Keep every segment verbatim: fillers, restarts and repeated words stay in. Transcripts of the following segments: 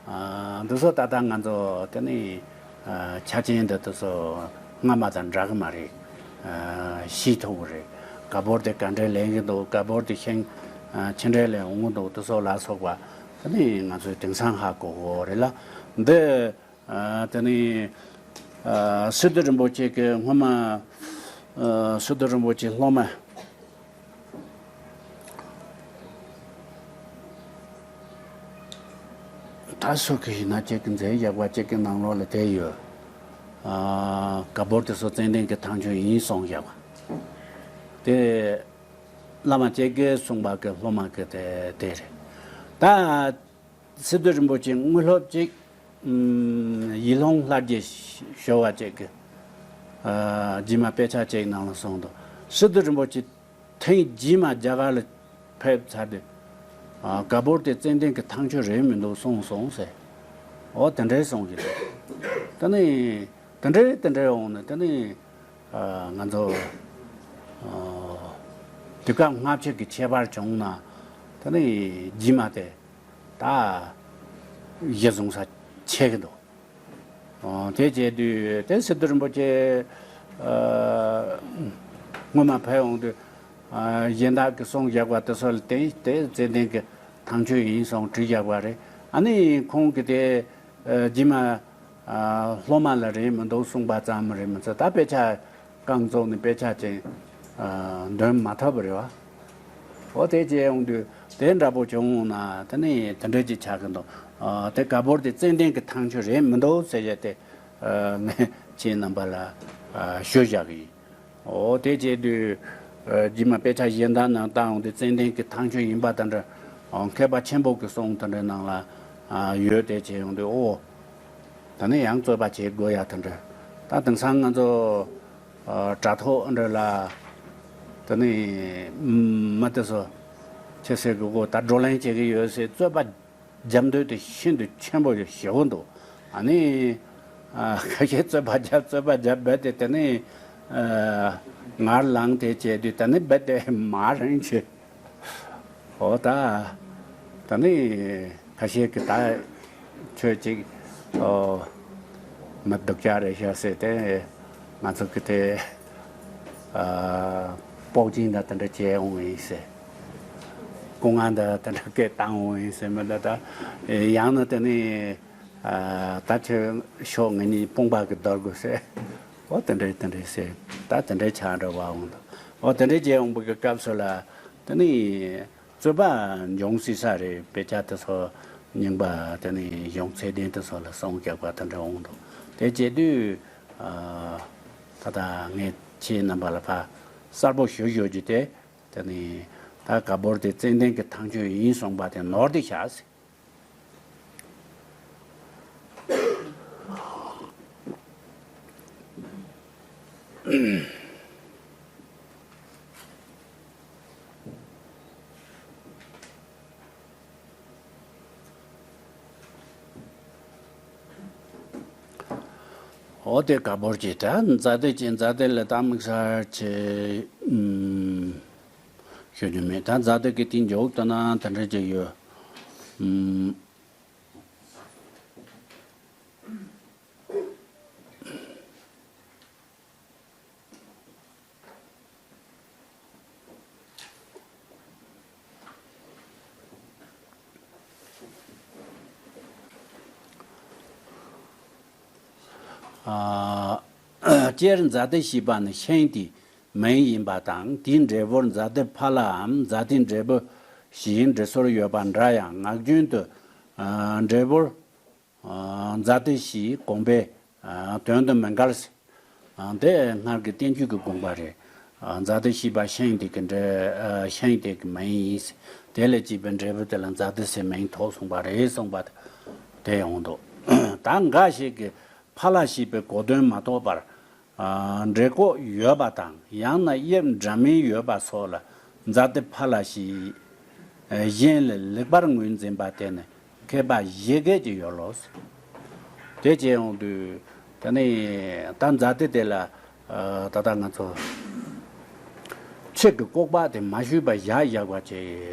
འདི་ཚོ་ད་ལྟ་ང་ཚོ་དེ་ནི་ཆ་རྐྱེན་འདི་དེ་ཚོ་སྔ་མ་དང་འདྲ་གི་མ་རེད། ཤེས་ཐུབ་ཀྱི་རེད། ག་པར་དེ་ག་འདྲས་ལེན་གྱི་འདུག་ག་པར་དེ་ཤིང་ཅི་འདྲས་ལས་འོང་གི་འདུག་དེ་ཚོ་ལ་སོགས་པ་དེ་ནི་ང་ཚོས་དེང་སང་ཧ་གོ་གི་རེད་ལ། འདི་དེ་ནི་སི་ཏུ་རིན་པོ་ཆེ་གི་སྔོན་མ་སི་ཏུ་རིན་པོ་ཆེ་སློབ་མ། ད་སུ་གི་ཡིན་ན་ཅིག་གི་མཛད་བཞག་པ་ཅིག་གི་ནང་ལོགས་ལ་དེ་ཡོད། ཨ། ག་པར་དེ་ཚོ་ཙན་དན་གྱི་ཐང་ཆུ་ཡིན་གསུངས་བཞག་པ། དེ་བླ་མ་ཅིག་གིས་གསུངས་པ་གི་སློབ་མ་གི་དེ་དེ་རེད། ད་སི་ཏུ་རིན་པོ་ཆེ་དངོས་སློབ་ཅིག་ཨམ། ཡིད་ལྷུང་ལྷ་རྒྱལ་ཞུ་བ་ཅིག་གི། ཨ། རྗེས་མ་དཔེ་ཆ་ཅིག་ནང་ལ་གསུངས་འདུག་སི་ཏུ་རིན་པོ་ཆེ་ཐེངས་རྗེས་མ་རྒྱ་གར་ལ་ཕེབས་ཚར་དུས། ཨ། ག་པར་དེ་ཙན་དན་གྱི་ཐང་ཆུ་རེད་མི་འདུག་གསུངས་སོང་ཟེར། འོ་དེ་འདྲའི་གསུངས་ཀྱི་འདུག་དེ་ནི་དེ་འདྲའི་དེ་འདྲའི་འོང་ནས་དེ་ནི། ཨ། ང་ཚོ། ཨ། དུས་སྐབས་སྔ་ཕྱི་གི་ཁྱད་པར་བྱུང་ན། དེ་ནི་རྗེས་མ་དེ་ད་གཞི་བཟུང་ས་ཆགས་ཀྱི་འདུག་ཨ། དེ་བྱས་དུས་དེ་སི་ཏུ་རིན་པོ་ཆེ། ཨ། སྔོན་མ་ཕེབས་འོང་དུས། ཨ། གཞན་དག་གིས་གསུངས་བཞག་པ་དེ་ཚོ་ལ་བརྟེན་དེ་ཙན་དན་གྱི་ཐང་ཆུ་ཡིན་གསུངས་བྲིས་བཞག་པ་རེད། ཨ་ནི་ཁོང་གིས་དེ། ཨ། རྗེས་མ། ཨ། སློབ་མ་ལ་རེད་མི་འདུག་གསུངས་པ་ཙམ་རེད་མི་ཚད་ད་དཔེ་ཆ་རྐང་བཙུགས་ནས་དཔེ་ཆ་ཅིག་ཨ། འདོན་མ་ཐུབ་པ་རེད་བ། འོ་དེ་བྱས་ཡོང་དུས་དེ་འདྲ་པོ་བྱུང་ན་དེ་ནི་དེ་འདྲ་ཅིག་ཆགས་ཀྱི་འདུག་ཨ། དེ་ག་པར་དེ་ཙན་དན་གྱི་ཐང་ཆུ་རེད་མི་འདུག་ཟེར་བྱས་ཏེ། ཨ། ངས་ཁྱེད་རྣམ་པ་ལ། ཨ། ཞུ་བཞག་གི་ཡིན། འོ་དེ་བྱས་དུས། ཨ། རྗེས་མ་དཔེ་ཆ་གཞན་དག་ནང་བལྟ་འོང་དུས་ཙན་དན་གྱི་ཐང་ཆུ་ཡིན་པ་དེ་འདྲ། ཨ། མཁས་པ་ཆེན་པོ་གི་གསུང་དེ་འདྲའི་ནང་ལ། ཨ། ཡོད་དེ་བྱས་ཡོང་དུས་ཨོ། ད་ནི་ཡང་རྩོད་པ་བྱེད་དགོས་ཡ་དེ་འདྲ། ད་དེང་སང་ང་ཚོ། ཨ། དྲ་ཐོག་འདྲ་ལ། ད་ནི། མ་དེ་ཚོ། ཁྱེད་ཟེར་དགོས་གོ་ད་བགྲོ་གླེང་བྱེད་ཀྱི་ཡོད་ཟེར་རྩོད་པ། རྒྱབ་མདོ་དེ་ཤིན་ཏུ་ཆེན་པོ་ཞེ་པོ་འདུག་ཨ་ནི། ཨ། ཁ་ཤས་རྩོད་པ་རྒྱབ་རྩོད་པ་རྒྱབ་རྦད་དེ་དེ་ནི། ཨ། ངར་ལངས་དེ་བྱས་དུས་དེ་ནི་རྦད་དེ་མར་རིང་བྱེད། འོ་ད། དེ་ནི་ཁ་ཤས་ཀྱིས་ད་ཁྱོད་ཅིག་ཨོ། མི་སྡུག་ཅག་རེད་ཤག་ཟེར་ཏེ། ང་ཚོ་གི་དེ། ཨ། སྤོག་ཅིང་ད་དེ་འདྲ་བྱས་འོང་ཡིན་ཟེར། སྐུ་ངལ་འདི་དེ་འདྲ་སྐད་བཏང་འོང་ཡིན་ཟེར་མི་འདི་ད། ཡང་ན་དེ་ནི། ཨ། ད་ཁྱོད་ཤོག་ངེད་གཉིས་དཔུང་པ་གི་བསྡུར་དགོས་ཟེར། འོ་དེ་འདྲ་དེ་འདྲ་ཟེར། ད་དེ་འདྲ་ཆགས་འགྲོ་བ་འོང་དུ། འོ་དེ་འདྲ་བྱས་འོང་བ་གི་སྐབས་སུ་ལ། དེ་ནི། རྩོད་པ་འབྱུང་སྲིད་ས་རེད། དཔེ་ཆ་དེ་ཚོ་རྙིང་པ་དེ་ནི་གཞུང་ཚད་ལྡན་དེ་ཚོ་ལ་གསུང་རྒྱག་པ་དེ་འདྲ་འོང་འདུག་དེ་བྱེད་དུས། ཨ། ད་ལྟ་ངས་ཁྱེད་རྣམ་པ་ལ་ཕར་གསལ་པོ་ཞུ་ཞུ་རྒྱུ་དེ། དེ་ནི་ད་ག་པར་དེ་ཙན་དན་གྱི་ཐང་ཆུ་ཡིན་གསུངས་པ་དེ་ནོར་ཏེ་བཞག་ཟེར། འོ་དེ་ག་པར་གྱི་ད་མཛའ་སྡེ་གྱི་མཛའ་སྡེ་ལ་ད་དམིགས་བསལ་གྱི་ཨུམ། ཞུ་རྒྱུ་མེད། ད་མཛའ་སྡེ་གི་དེ་མཇུག་ཏུ་ན་དེ་འདྲ་ཅིག་ཡོད། ཨུམ། ཨ། སྤྱིར་མཛའ་སྡེ་ཞེས་པ་ནི་ཤིང་དེའི་མིང་ཡིན་པ་དང་། དེའི་འབྲས་བུར་མཛའ་སྡེ་ཕ་ལའམ་མཛའ་སྡེའི་འབྲས་བུ་ཞེས་འབྲི་སྲོལ་ཡོད་པ་འདྲ་ཡང་། ངག་རྒྱུན་དུ། ཨ། འབྲས་བུར། ཨ། མཛའ་སྡེ་ཞེས་དགོངས་པའི། ཨ། དོན་དུ་མི་འགལ་ཟེར། ཨ། དེ་སྔར་གྱི་བསྟན་བཅོས་ཀྱི་དགོངས་པ་རེད། ཨ། མཛའ་སྡེ་ཞེས་པ་ཤིང་དེ་གི་འབྲས། ཨ། ཤིང་དེ་གི་མིང་ཡིན་ཟེར། དེ་ལས་སྐྱེས་པའི་འབྲས་བུ་དེ་ལ་མཛའ་སྡེ་ཟེར་མིང་ཐོགས་གསུངས་པ་རེད་གསུངས་པ་དེ་ཡོང་འདུག་ད་འགའ་ཞིག་གིས་ཕ་ལ་ཞེས་པའི་གོ་དོན་མ་རྟོགས་པར། ཨ། འབྲས་ལྐོག་ཡོད་པ་དང་། ཡང་ན་དབྱིབས་འདྲ་མིན་ཡོད་པ་སོགས་ལ་མཛའ་སྡེ་ཕ་ལ་ཞེས་གཞན་ལས་ལེགས་པར་ངོས་འཛིན་པ་དེ་ནི་མཁས་པ་བཞི་བརྒྱད་ཀྱིས་ཡོད་ལོ། དེ་བྱས་ཡོང་དུས་དེ་ནི་ད་མཛའ་སྡེ་དེ་ལ། ཨ། ད་ལྟ་ང་ཚོ་ཚིག་གི་ལྐོག་པ་དེ་མ་ཞུས་པ་བཞག་བཞག་པ་ཅིག་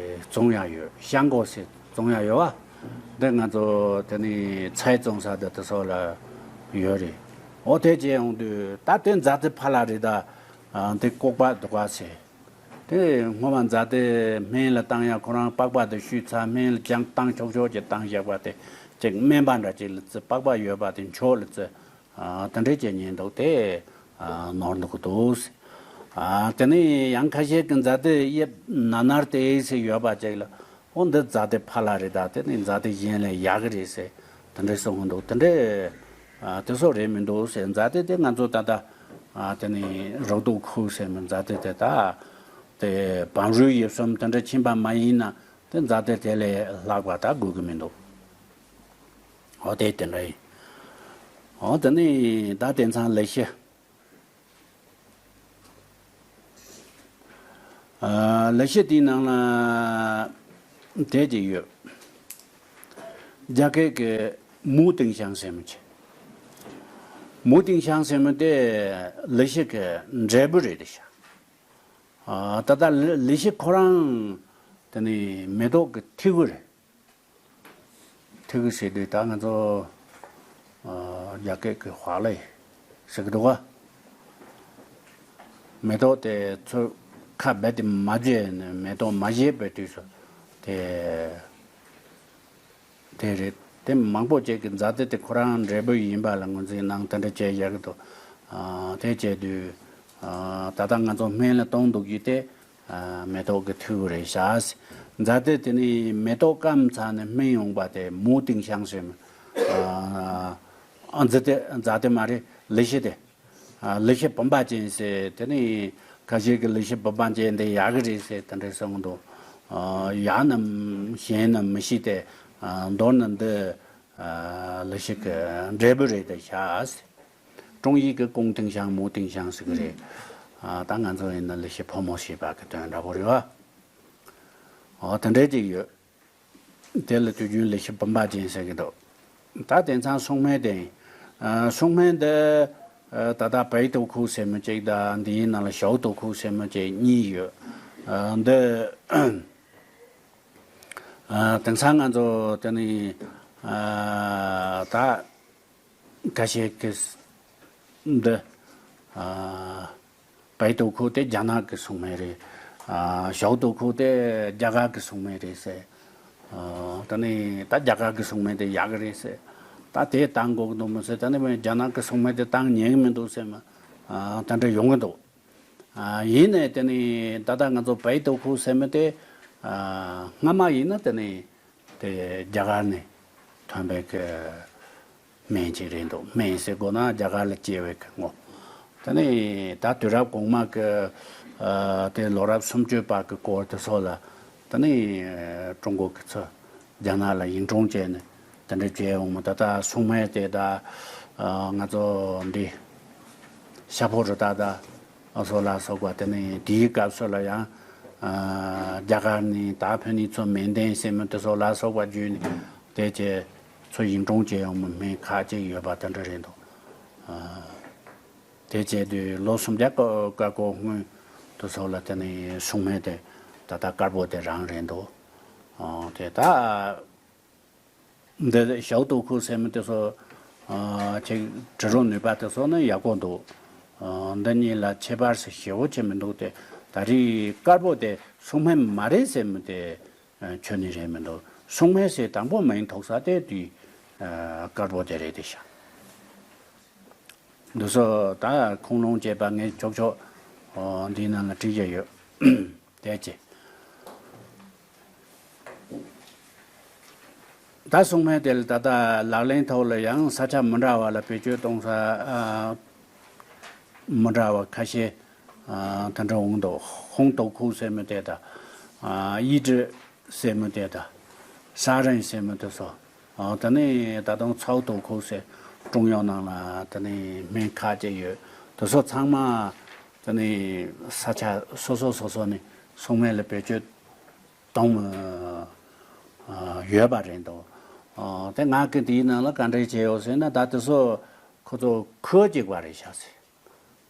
བཙོང་ཡག་ཡོད། ཤ་མགོ་ཟེར་བཙོང་ཡག་ཡོད་ འདི་ང་ཚོ་དེ་ནི་ཚལ་བཙོང་ས་དེ་དེ་སོགས་ལ་ཡོད་རེད། འོ་དེ་བྱས་ཡོང་དུས་ད་དེ་ཛ་ཏི་ཕ་ལ་རི་ད་འདི་ལྐོག་པ་འདུག་ག་ཟེར། དེ་སྔོན་མ་ཛ་ཏི་སྨན་ལ་བཏང་ཡ་ཁོ་རང་པགས་པ་དེ་བཤུས་ཚར་སྨན་ལ་ཅང་བཏང་ཆོག་ཆོག་ཅིག་བཏང་བཞག་པ་དེ་ཅིག་སྨན་པ་འདྲ་ཅིག་ལ་ཙི་པགས་པ་ཡོད་པ་དེ་མཆོག་ལ་ཙི། ཨ། དེ་འདྲས་བྱས་ཉེན་འདུག་དེ། ཨ། ནོར་འདུག་འདུག་ཨ། དེ་ནས་ཡང་ཁ་ཤས་ཀྱི་ཛ་ཏི་དབྱིབས་ན་ན་ར་ཏེ་ཟེར་ཡོད་པ་ཅིག་ལ། འོ་འདི་ཛ་ཏི་ཕ་ལ་རི་ད་དེ་ནི་ཛ་ཏི་གཞན་ལས་ཡག་གི་རེད་ཟེར། དེ་འདྲས་གསུང་གི་འདུག་དེ་འདྲས། ཨ། དེ་སོགས་རེད་མི་འདུག་ཟེར། ཛ་ཏི་དེ་ང་ཚོ་ད་ལྟ། ཨ། དེ་ནི་རོག་ཏོ་ཁུ་ཟེར་མི་ཛ་ཏི་དེ་ད། དེ་བམ་རུས་དབྱིབས་གསུམ་དེ་འདྲ་ཕྱིན་པ་མ་ཡིན་ན་དེ་ཛ་ཏི་དེ་ལས་ལྷག་པ་ད་དགོས་ཀྱི་མི་འདུག་འོ་དེ་དེ་འདྲ་ཡིན། འོ་དེ་ནི་ད་དེང་སང་ལི་ཤི། ཨ། ལི་ཤི་དེའི་ནང་ལ་དེ་ཅིག་ཡོད། རྒྱ་སྐད་ཀྱི་མུའུ་ཏིང་ཤང་ཟེར་མི་ཅིག་མུའུ་ཏིང་ཤང་ཟེར་མི་དེ་ལི་ཤི་གི་འབྲས་བུ་རེད་དེ་ཤག་ཨ། ད་ལྟ་ལི་ལི་ཤི་ཁོ་རང་དེ་ནི་མེ་ཏོག་གི་ཐིགས་པ་རེད། ཐིགས་པ་ཟེར་དུས་ད་ང་ཚོ། ཨ། རྒྱ་སྐད་ཀྱི་ཧྭ་ལེ་ཟེར་གི་འདུག་ག་མེ་ཏོག་དེ་ཚོ་ཁ་རྦད་དེ་མ་བརྗེས་ནས་མེ་ཏོག་མ་བཞད་པའི་དུས་སུ་དེ། དེ་རེད། དེ་མང་པོ་ཅིག་གི་ཛ་ཏི་དེ་ཁོ་རང་འབྲས་བུ་ཡིན་པ་ལ་ངོས་འཛིན་གནང་དེ་འདྲ་བྱས་ཡག་གི་འདུག་ཨ། དེ་བྱས་དུས། ཨ། ད་ལྟ་ང་ཚོ་སྨན་ལ་གཏོང་འདུག་གི་དེ། ཨ། མེ་ཏོག་གི་ཐིགས་པ་རེད་ཤག་ཛ་ཏི་དེ་ནི་མེ་ཏོག་སྐམ་ཚར་ནས་སྨིན་ཡོང་པ་དེ་མུའུ་ཏིང་ཤང་ཟེར། ཨ། ཛ་ཏི་ཛ་ཏི་མ་རེད་ལི་ཤི་དེ། ཨ། ལི་ཤི་བུམ་པ་ཅན་ཟེར་དེ་ནི་ཁ་ཤས་ཀྱིས་ལི་ཤི་བུམ་པ་ཅན་དེ་ཡག་གི་རེད་ཟེར་དེ་འདྲ་གསུང་གི་འདུག་ཨ། ཡག་ནམ་ཞན་ནམ་མི་ཤེས་ཏེ། ཨ། མདོར་ན་འདི། ཨ། ལི་ཤི་གི་འབྲས་བུ་རེད་དེ་ཤག་ཀྲུང་ཡིག་གི་ཀུང་ཏིང་ཤང་མུའུ་ཏིང་ཤང་ཟེར་གི་རེད། ཨ། ད་ང་ཚོ་ཡིན་ན་ལི་ཤི་ཕོ་མོ་ཞེས་པ་གི་དོན་འདྲ་པོ་རེད་བ། ཨོ་དེ་འདྲས་ཅིག་ཡོད། དེ་ལ་དུས་རྒྱུན་ལི་ཤི་བུམ་པ་ཅན་ཟེར་གི་འདུག་ད་དེང་སང་སྲུང་སྨན་དེ་ཡིན། ཨ། སྲུང་སྨན་འདི། ཨ། ད་ལྟ་པའི་ཏོ་ཁུ་ཟེར་མི་གཅིག་དང་འདིའི་ནང་ལ་ཞའོ་ཏོ་ཁུ་ཟེར་མི་གཅིག་གཉིས་ཡོད། ཨ། འདི། ཨ། དེང་སང་ང་ཚོ་དེ་ནི། ཨ། ད་ཁ་ཤས་ཀྱིས་འདི། ཨ། པའི་ཏོ་ཁུ་དེ་རྒྱ་ནག་གི་སྲུང་སྨན་རེད། ཨ། ཞའོ་ཏོ་ཁུ་དེ་རྒྱ་གར་གི་སྲུང་སྨན་རེད་ཟེར། ཨ། ད་ནི་ད་རྒྱ་གར་གི་སྲུང་སྨན་དེ་ཡག་གི་རེད་ཟེར། ད་དེ་བཏང་དགོས་ཀྱི་འདུག་མི་ཟེར། ད་ནི་རྒྱ་ནག་གི་སྲུང་སྨན་དེ་བཏང་ཉན་གི་མི་འདུག་ཟེར་མ། ཨ། ད་འདྲ་ཡོང་གི་འདུག་ཨ། ཡིན་ནའི་དེ་ནི་ད་ལྟ་ང་ཚོ་པའི་ཏོ་ཁུ་ཟེར་མི་དེ། ཨ། སྔ་མ་ཡིན་ན་དེ་ནི་དེ་རྒྱ་གར་ནས་ཐོན་པའི་གི་སྨན་ཅིག་རེད་འདུག་སྨན་ཟེར་དགོས་ན་རྒྱ་གར་ལ་སྐྱེས་པའི་གི་ངོ་། དེ་ནི་ད་དུས་རབས་གོང་མ་གི། ཨ། དེ་ལོ་རབས་སུམ་ཅུ་པ་གི་སྐོར་དེ་ཚོ་ལ་དེ་ནི་ཀྲུང་གོ་གི་ཚོ་རྒྱ་ནག་ལ་ཡིན་གྲོང་བྱས་ནས་དེ་འདྲ་བྱས་འོང་མ། ད་ལྟ་སྲུང་སྨན་དེ་ད། ཨ། ང་ཚོ་འདི་ཤ་ཕོ་རུ་ད་ད། ཨ། སོགས་ལ་སོགས་པ་དེ་ནི་དེའི་སྐབས་སུ་ལ་ཡང་། ཨ། རྒྱ་གར་ནས་ད་ཕན་ནི་ཚོ་མེ་མདེན་ཟེར་མི་དེ་སོགས་ལ་སོགས་པ་བརྒྱུད་ནས་དེ་བྱས་ཚོ་ཡིན་གྲོང་བྱས་ཡོང་མི་སྨན་ཁག་ཅིག་ཡོད་པ་དེ་འདྲ་རེད་འདུག་ཨ། དེ་བྱས་དུས་ལོ་སུམ་བརྒྱ་ཀ་ཀ་ཀོ་སྔོན་དུ་སོགས་ལ་དེ་ནི་སྲུང་སྨན་དེ་ད་ལྟ་དཀར་པོ་དེ་རང་རེད་འདུག་ཨ། དེ་ད་འདི་ཞའོ་ཏོ་ཁུ་ཟེར་མི་དེ་ཚོ། ཨ། ཅིག་དྲི་རོ་ནུས་པ་དེ་ཚོ་ནི་ཡག་པོ་འདུག་ཨ། འདི་གཉིས་ལ་ཁྱད་པར་ཞེ་པོ་ཅིག་མི་འདུག་སྟེ། ད་རེས་དཀར་པོ་དེ་སྲུང་སྨན་མ་རེད་ཟེར་མི་དེ། ཨ། ཁྱོན་ནས་རེད་མི་འདུག་སྲུང་སྨན་ཟེར་དང་པོ་མིང་ཐོགས་ས་དེ་དུས། ཨ། དཀར་པོ་དེ་རེད་དེ་ཤག་འདི་ཚོ་ད་ཁུངས་ལུང་བཅས་པ་ངས་ཆོག་ཆོག་འདིའི་ནང་ལ་བྲིས་བཞག་ཡོད། དེ་ཅི། ད་སྲུང་སྨན་དེ་ལ་ད་ལྟ་ལག་ལེན་ཐོག་ལ་ཡང་ས་ཆ་མི་འདྲ་བ་ལ་བེད་སྤྱོད་གཏོང་ས། ཨ། མི་འདྲ་བ་ཁ་ཤས། ཨ། དེ་འདྲ་འོང་འདུག་ཧོང་ཏོ་ཁུ་ཟེར་མི་དེ་དང་། ཨ། ཡི་ཏྲི་ཟེར་མི་དེ་དང་། ས་རན་ཟེར་མི་དེ་ཚོ། ཨ། དེ་ནས་ད་དུང་ཚའོ་ཏོ་ཁུ་ཟེར་ཀྲུང་དབྱང་ནང་ལ་དེ་ནས་སྨན་ཁག་ཅིག་ཡོད། དེ་ཚོ་ཚང་མ་དེ་ནས་ས་ཆ་སོ་སོ་སོ་སོ་ནས་སྲུང་སྨན་ལ་བེད་སྤྱོད་གཏོང་། ཨ། ཡོད་པ་རེད་འདུག་ཨ། དེ་ང་གི་དེའི་ནང་ལ་ག་འདྲས་བྱས་ཡོད་ཟེར་ན། ད་དེ་ཚོ་ཁོ་ཚོ་ཁོད་ཅིག་པ་རེད་ཤག་ཟེར།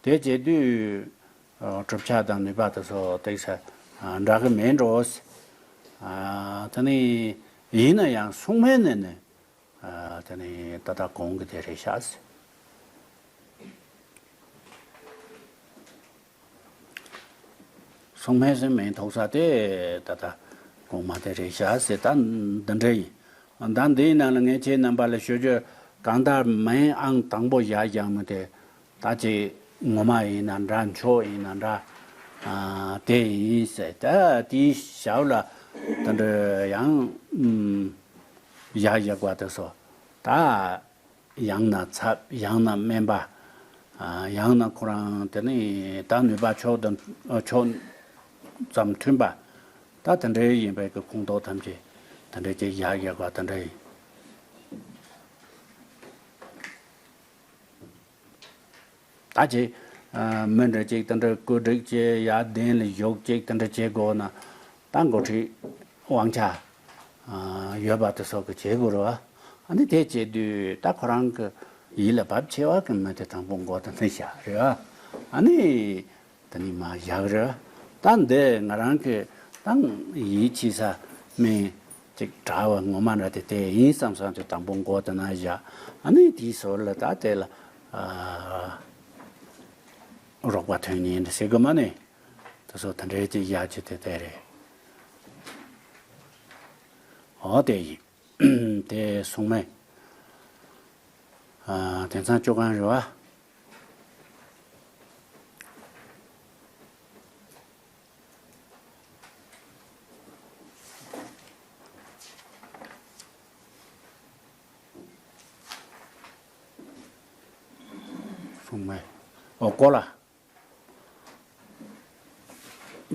དེ་བྱེད་དུས། ཨ། གྲུབ་ཆ་དང་ནུས་པ་དེ་ཚོ་ཏོག་ཙམ། ཨ། འདྲ་གི་མེད་འགྲོ། ཨ། དེ་ནས་ ཡིན་ན་ཡང་སྲུང་མའི་ནས་ནས། ཨ། དེ་ནི་ད་ལྟ་གོང་གི་དེ་རེད་ཤག་ཟེར། སྲུང་མའི་སེམས་མིང་ཐོགས་ས་དེ་ད་ལྟ་གོང་མ་དེ་རེད་ཤག་ཟེར། ད་འདི་འདྲ་ཡིན། ད་འདིའི་ནང་ལ་ངས་ཁྱེད་རྣམ་པ་ལ་ཞུ་རྒྱུ། གང་ལྟར་མིང་ཨང་དང་པོ་བཞག་བཞག་ནི་དེ། ད་ཅིག་ངོ་མ་ཡིན་ན་འདྲ། མཆོག་ཡིན་ན་འདྲ། ཨ། དེ་ཡིན་ཟེར། ད་དེའི་ཞབས་ལ་དེ་འདྲ་ཡང་། ཨུམ། བཞག་བཞག་པ་དེ་ཚོ། ད་ཡང་ན་ཚབ། ཡང་ན་སྨན་པ། ཨ། ཡང་ན་ཁོ་རང་དེ་ནི་ད་ནུས་པ་མཆོག་དང་། ཨ། མཆོག་ཙམ་མཐུན་པ། ད་དེ་འདྲ་ཡིན་པའི་གི་ཁོངས་གཏོགས་ཐམས་ཅད་དེ་འདྲ་ཅིག་བཞག་བཞག་པ་དེ་འདྲ་ཡིན། ད་ཅིག་ཨ། མི་འདྲ་ཅིག་དེ་འདྲ་བཀོད་སྒྲིག་བྱས། ཡར་གདན་ལ་བཞུགས་ཅིག་དེ་འདྲ་བྱེད་དགོས་ན། ད་འགོ་ཁྲིད་དབང་ཆ། ཨ། ཡོད་པ་དེ་ཚོ་གིས་བྱེད་དགོས་རེད་བ། ཨ་ནི་དེ་བྱེད་དུས་ད་ཁོ་རང་གི་ཡིད་ལ་བབ་ཆེ་བ་གི་མི་དེ་དང་པོ་མགོ་དེ་ནས་བཞག་རེད་བ། ཨ་ནི་དེ་ནས་མར་བཞག་རེད་བ། ད་འདི་ང་རང་གི་ད་ཡིད་ཆེས་ས་མི་ཅིག་གྲྭ་བ་ངོ་མ་འདྲ་དེ་དེ་ཡིན་བསམ་བསམ་དུས་དང་པོ་མགོ་དེ་ན་བཞག། ཨ་ནི་དེའི་ཟུར་ལ་ད་དེ་ལ། ཨ། རོགས་པ་དོན་གཉེར་འདྲ་ཟེར་དགོས་མ་ནི། དེ་ཚོ་དེ་འདྲའི་ཅིག་བཞག་རྒྱུ་དེ་དེ་རེད། འོ་དེ་ཡིན། དེ་སྲུང་མའི། ཨ། དེང་སང་བཅོ་ཁང་རེད་བ། སྲུང་མའི། ཨོ། ཀོ་ལ།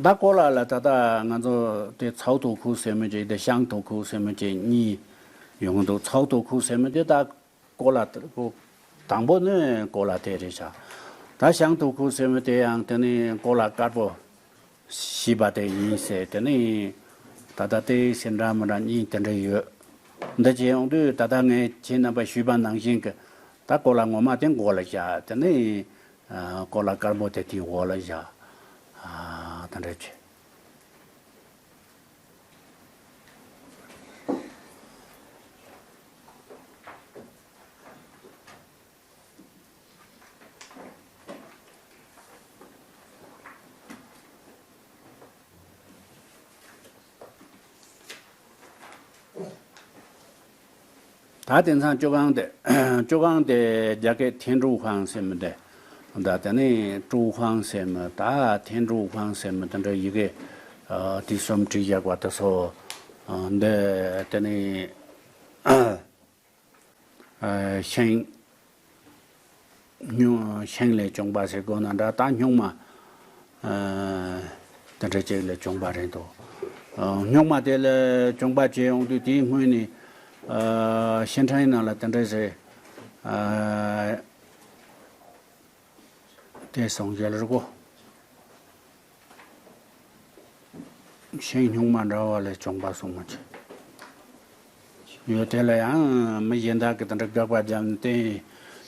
ད་ཀོ་ལ་ལ་ད་ལྟ་ང་ཚོ་དེ་ཚའོ་དོ་ཁུ་ཟེར་མི་ཅིག་དེ་ཤང་དོ་ཁུ་ཟེར་མི་ཅིག་གཉིས་ཡོང་གི་འདུག་ཚའོ་དོ་ཁུ་ཟེར་མི་དེ་ད་ཀོ་ལ་དང་པོ་ནི་ཀོ་ལ་དེ་རེད་ཤག་ད་ཤང་དོ་ཁུ་ཟེར་མི་དེ་ཡང་དེ་ནི་ཀོ་ལ་དཀར་པོ་ཞེས་པ་དེ་ཡིན་ཟེར། དེ་ནི་ད་ལྟ་དེ་སེ་འདྲ་མི་འདྲ་གཉིས་དེ་འདྲ་ཡོད། འདི་བྱས་ཡོང་དུས་ད་ལྟ་ངས་ཁྱེད་རྣམ་པ་ཞུས་པ་ནང་བཞིན་གྱི་ད་ཀོ་ལ་ངོ་མ་དེ་མགོ་ལ་བཞག་དེ་ནི། ཨ། ཀོ་ལ་དཀར་པོ་དེ་དེའི་འོག་ལ་བཞག་ཨ། དེ་འདྲ་བྱས། ད་དེང་སང་བཅོ་ཁང་དེ། བཅོ་ཁང་དེ་རྒྱ་སྐད་ཐེན་ཀྲུའུ་ཧྥང་ཟེར་མི་འདི། ད་དེ་ནས་ཀྲུའུ་ཧྥང་ཟེར་མི། ད་ཐེན་ཀྲུའུ་ཧྥང་ཟེར་མི་དེ་འདྲ་ཡི་གེ། ཨ། དེ་གསུམ་བྲིས་བཞག་པ་དེ་ཚོ། ཨ། འདི་དེ་ནས། ཨ། ཤིང་། སྨྱུག་ཤིང་ལས་བྱུང་བ་ཟེར་དགོས་ན་འདྲ། ད་སྨྱུག་མ། ཨ། དེ་འདྲ་ཅིག་ལས་བྱུང་བ་རེད་འདུག་ཨ། སྨྱུག་མ་དེ་ལས་བྱུང་བ་བྱས་ཡོང་དུས་དེའི་སྔོན་ནས། ཨ། ཤིང་ཁྲའི་ནང་ལ་དེ་འདྲ་ཟེར། ཨ། དེ་སོང་རྒྱལ་རི་གོ། ཤིང་སྨྱུག་མ་འདྲ་བ་ལས་བྱུང་བ་གསུངས་མ་བྱུང་ཡོད། དེ་ལ་ཡང་མི་གཞན་དག་གིས་དེ་འདྲ་དགག་པ་བརྒྱབ་ནས། དེ་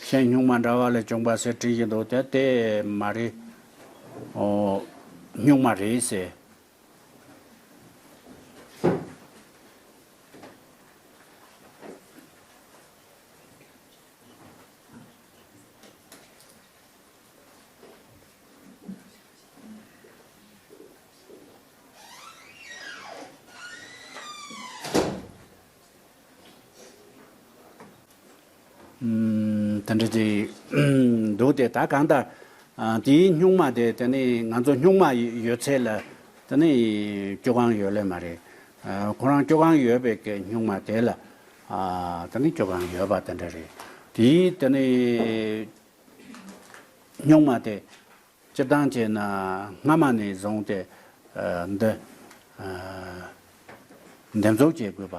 ཤིང་སྨྱུག་མ་འདྲ་བ་ལས་བྱུང་བ་ཟེར་བྲིས་ཀྱི་འདུག་དེ་དེ་མ་རེད། ཨོ། སྨྱུག་མ་རེད་ཟེར། ཨུམ། དེ་འདྲ་ཅིག་འདུག་དེ་ད་གང་ལྟར། ཨ། དེའི་སྨྱུག་མ་དེ། དེ་ནི་ང་ཚོ་སྨྱུག་མ་ཡོད་ཚད་ལ་དེ་ནི་བཅོ་ཁང་ཡོད་ལེ་མ་རེད། ཨ། ཁོ་རང་བཅོ་ཁང་ཡོད་པའི་གི་སྨྱུག་མ་དེ་ལ། ཨ། དེ་ནི་བཅོ་ཁང་ཡོད་པ་དེ་འདྲ་རེད། དེའི་དེ་ནི་སྨྱུག་མ་དེ། སྤྱིར་བཏང་བྱས་ན་སྔ་མ་ནས་བཟུང་སྟེ། ཨ། འདི། ཨ། འདེབས་འཛུགས་བྱེད་དགོས་པ་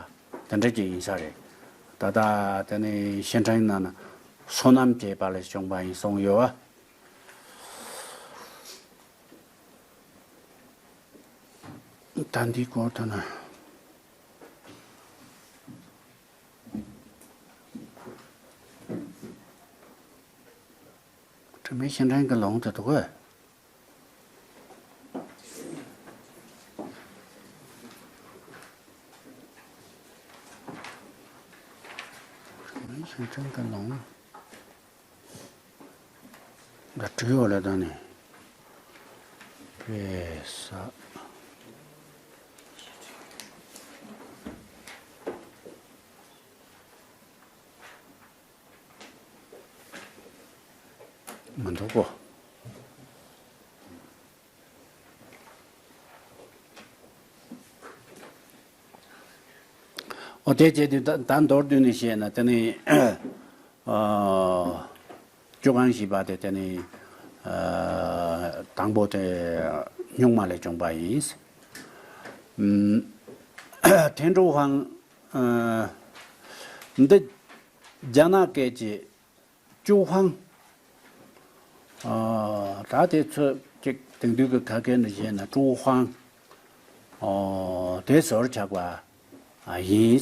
དེ་འདྲ་ཅིག་ཡིན་ས་རེད། ད་ལྟ་དེ་ནི་ཤིང་ཁྲའི་ནང་ན་སོ་ནམ་བྱས་པ་ལས་བྱུང་བ་ཡིན་གསུངས་ཡོད་པ། ད་འདི་སྐོར་དུ་ན། དྲི་མེད་ཤིང་ཕྲན་གྱི་ལུང་དུ་འདུག་གས། ཞིང་ཆེན་གྱི་ནང་། ད་བྲིས་ཡོད་ལ་ད་ནི། པེ་ས། མི་འདུག་གོ། ཨོ་དེ་བྱས་དུས་ད་ད་མདོར་བསྡུས་ནས་བཤད་ན་དེ་ནི། ཨ། བཅུ་གང་བཞི་པ་དེ་དེ་ནི། ཨ། དང་པོ་དེ་སྨྱུག་མ་ལས་བྱུང་བ་ཡིན། ཨུམ། ཐེན་ཀྲུའུ་ཧྥང་། ཨ། འདི་རྒྱ་ནག་སྐད་ཀྱི་ཀྲུའུ་ཧྥང་། ཨ། ད་དེ་ཚོ་ཅིག་དེང་དུས་ཀྱི་ཁ་སྐད་ནས་བཤད་ན་ཀྲུའུ་ཧྥང་། ཨོ། དེ་ཟུར་ཆག་པ་ཡིན།